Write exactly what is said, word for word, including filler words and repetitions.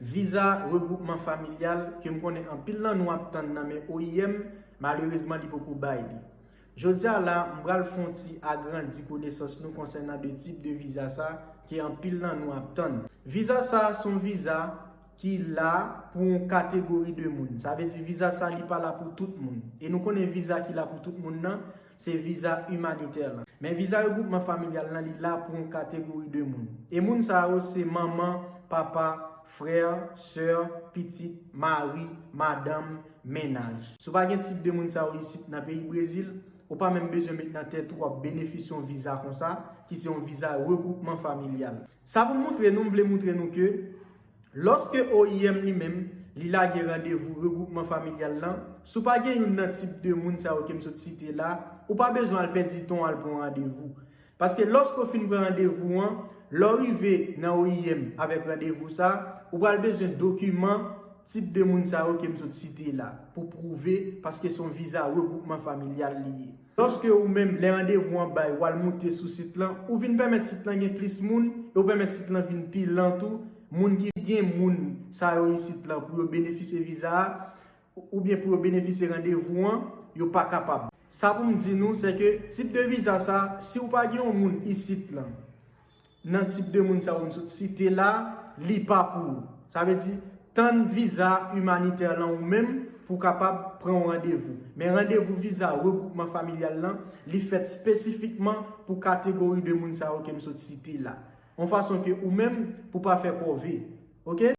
Viza regwoupman familyal ke m konnen anpil nan nou ap tann nan men O I M, malerezman li poko bay li. Jodi a la, m pral fè yon ti agrandi konesans nou konsènan de tip de viza sa ke anpil nan nou ap tann. Viza sa se yon viza ki la pou yon kategori de moun. Sa vle di viza sa li pa la pou tout moun. E nou konnen viza ki la pou tout moun nan, se viza imanitè lan. Men viza regwoupman familyal lan, li la pou yon kategori de moun. E moun sa yo se manman, papa, frè, sè, pitit, mari, madanm, mennaj. Si w pa gen tip de moun sa yo isit nan peyi Brezil, ou pa menm bezwen met nan tèt ou w ap benefisye yon viza konsa, ki se yon viza regwoupman familyal. Sa pou m moutre nou, m vle moutre nou ke lòske O I M li menm, li lage randevou regwoupman familyal lan, si w pa gen youn nan tip de moun sa yo ke m sot site la, ou pa bezwen al pèdi tan w al pran randevou. Paske lòske w fin pran randevou an, lè w rive nan O I M avèk randevou sa, ou pral bezwen dokiman tip de moun sa yo ke m sot site la pou pwouve, paske se yon viza regwoupman familyal li ye. Lòske ou menm, lè randevou an bay, w al moute sou sit lan, ou vin pèmèt sit lan gen plis moun, e ou pèmèt sit lan vin pi lan tou, moun ki gen moun sa yo isit lan pou yo benefisye viza a, oubyen pou yo benefisye randevou an, yo pa kapab. Sa pou m di nou, se ke tip de viza sa, si w pa gen yon moun isit lan, nan tip de moun sa yo m sot site la, li pa pou ou. Sa vle di, tann viza imanitè lan ou menm pou w kapab pran yon randevou. Men randevou viza regwoupman familyal lan, li fèt espesifikman pou kategori de moun sa yo ke m sot site la. Yon fason ke ou menm pou pa fè kòve. Oke?